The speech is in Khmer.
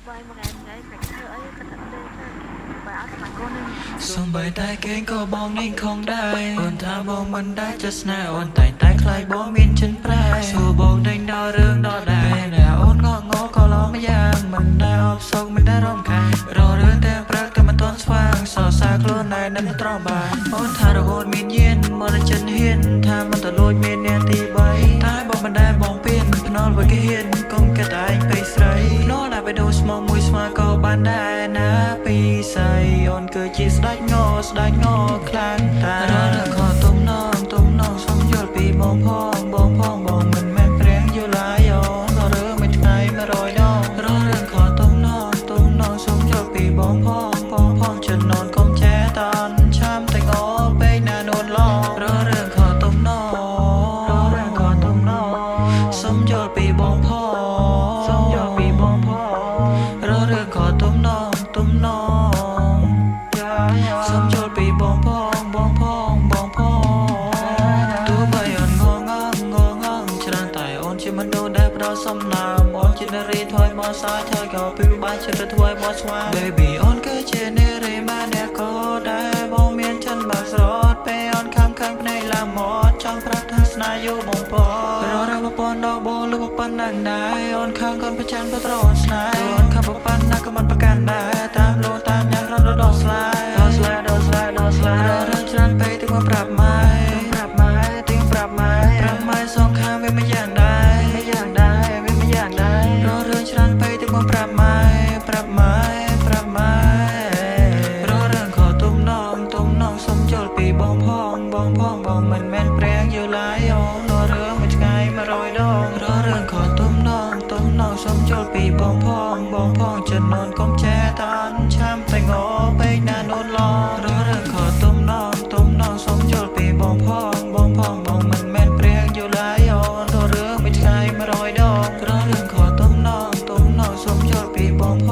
បាយមួយថ្ងៃថ្ងៃមិនធ្វើអីគិតតែដេកទៅបើអត់ស្មាកូននឹង សំបីតែគេងក៏បងនេះខំដែរអូនថាបងមិនដែរចេះស្នេហ៍អូនតែងតែខ្លាចបងមានចិនប្រែសួរបងដេញដល់រឿងដល់ដែរពេលណាអូនងក់ងក៏ឡំយ៉ាងមិនដែរអបសុកមិនដែររំខានរករឿងតែព្រឹកតែមិនទាន់ស្វាងសរសើរខ្លួនឯងនឹងត្រង់បានអូនថារហូតមានញៀនមកនឹងចិនហ៊ានថាមិនទៅលួចមានអ្នកទី3តែបងមិនដែរបងពៀនភ្នល់វិញគេហ៊ានកុំគិតតែឯងពេកស្រីភ្នល់តែបេះដូងស្មោះមួយស្មើក៏បានដែរណាពីស័យអូនគឺជាស្ដេចងស្ដេចងខ្លាំងតាររខទំនងទំនងសុំយល់ពីបងផងបងផងបងមិនមែនព្រាងយល់ឡើយអូនររឿងមួយថ្ងៃ100ដងររឿងខទំនងទំនងសុំយល់ពីបងផងបងផងចំណនកុំចែតន់ឆាំតែងពេកណានួនឡររឿងខទំនងររឿងខទំនងសុំយល់ពីបងផងសុំយល់ពីបងផងររឿងខទំនងទំនង សូមយល់ពីបងផងបងផងបងផងទោះបីអូនងងងងងងច្រើនតែអូនជាមនុស្សដែលផ្ដល់សំណើមអូនជានារីថយមកសាយថយក៏ពីបាចិត្តធ្វើឲ្យបងស្វា Baby អូនគឺជានារីម៉ាអ្នកក៏ដែរបងមានចិនបើស្រត់ពេលអូនខំខាងភ្នែកឡាមកចង់ប្រាប់ថាស្នេហ៍យូរបងបងររប្រពន្ធដល់បងលឺប៉ុណ្ណឹងដែរអូនខឹងកូនប្រចាំប្រត្រអូនស្នេហ៍អូនខំប៉ុណ្ណាក៏មិនប្រកាន់ដែរតាមលោកតាមញ៉ាំរត់ដល់ស្លាយដល់ស្លាយដល់ស្លាយដល់ស្លាយររឿងច្រើនពេកទាំងមកប្រាប់ម៉ែប្រាប់ម៉ែទាំងប្រាប់ម៉ែប្រាប់ម៉ែសងខាងវាមិនយ៉ាងដែរមិនយ៉ាងដែរវាមិនយ៉ាងដែរររឿងច្រើនពេកទាំងមកប្រាប់ម៉ែប្រាប់ម៉ែប្រាប់ម៉ែររឿងខទំនងទំនងសុំយល់ពីបងផងបងផងបងមិនមែនព្រាងយល់ឡើយអូនររឿងមួយថ្ងៃ100ដងររឿងខទំនងទំនងសុំយល់ពីបងផងបងផងចំណនកុំចែតាន់ឆាំតែងពេកណានួនឡររឿងខទំនងទំនងសុំយល់ពីបងផងបងផងបងមិនមែនព្រាងយល់ឡើយអូនររឿងមួយថ្ងៃ100ដងររឿងខទំនងទំនងសុំយល់ពីបងផ